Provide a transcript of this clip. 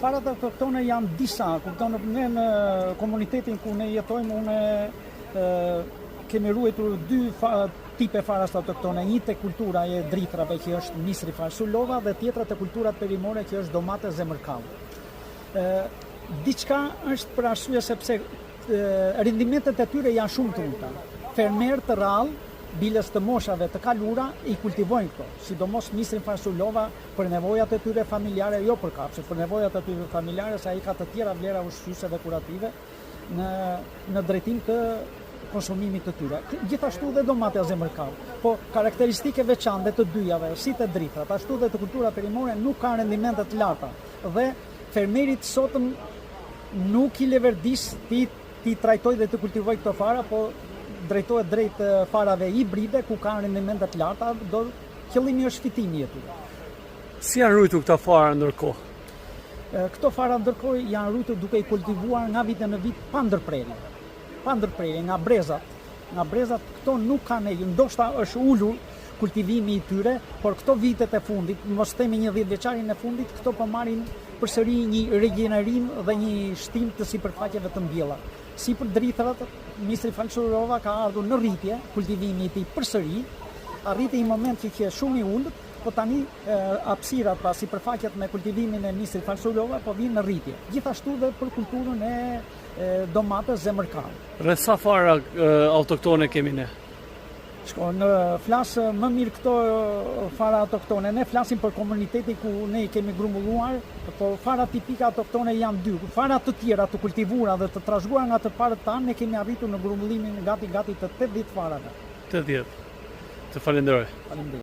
Farat autoktone janë disa, kupton, ne në komunitetin ku ne jetojmë, unë kemi ruajtur dy fa, tipe farash autoktone, një te kultura e drithrave që është misri farsulova dhe tjetra te kulturat perimore që është domate zemërkall. Ë diçka është për arsye sepse rendimentet e tyre janë shumë të ulëta. Fermerë të rrallë, biles të moshave të kalura i kultivojnë këto, sidomos misrin farsulova për nevojat e tyre familjare, jo për kafshët, për nevojat e tyre familjare, se ai ka të tjera vlera ushqyese dhe kurative në në drejtim të konsumimit të tyre. Gjithashtu dhe domatja zemërkall. Po karakteristikë e veçantë të dyjave, si te drithrat, ashtu dhe te kultura perimore nuk kanë rendimente të larta. Dhe fermerit sotëm nuk i leverdis t'i t'i trajtojë dhe të kultivojë këto fara, po drejtohet drejt farave hibride ku kanë rendimente të larta, do qëllimi është fitimi i tyre. Si janë ruajtur këta fara ndërkohë? Këto fara ndërkohë janë ruajtur duke i kultivuar nga viti në vit pa ndërprerje. Pa ndërprerje nga brezat. Nga brezat këto nuk kanë, ndoshta është ulur kultivimi i tyre, por këto vitet e fundit, mos themi një 10 vjeçarin e fundit, këto po marrin përsëri një regjenerim dhe një shtim të sipërfaqeve të mbjella. Si për drithërat, misri falsurova ka ardhur në rritje, kultivimi i tij përsëri, arriti një moment që qe shumë i ulët, po tani hapësirat, pra sipërfaqet me kultivimin e misrit falsurova po vijnë në rritje. Gjithashtu dhe për kulturën e domates zemërkall. Rreth sa fara autoktone kemi ne? Shko, në flas më mirë këto fara autoktone. Ne flasim për komunitetin ku ne i kemi grumbulluar, po fara tipike autoktone janë dy. Fara të tjera të kultivuara dhe të trashëguara nga të parët tanë, ne kemi arritur në grumbullimin gati gati të 80 farave. 80. Të falenderoj. Faleminderit.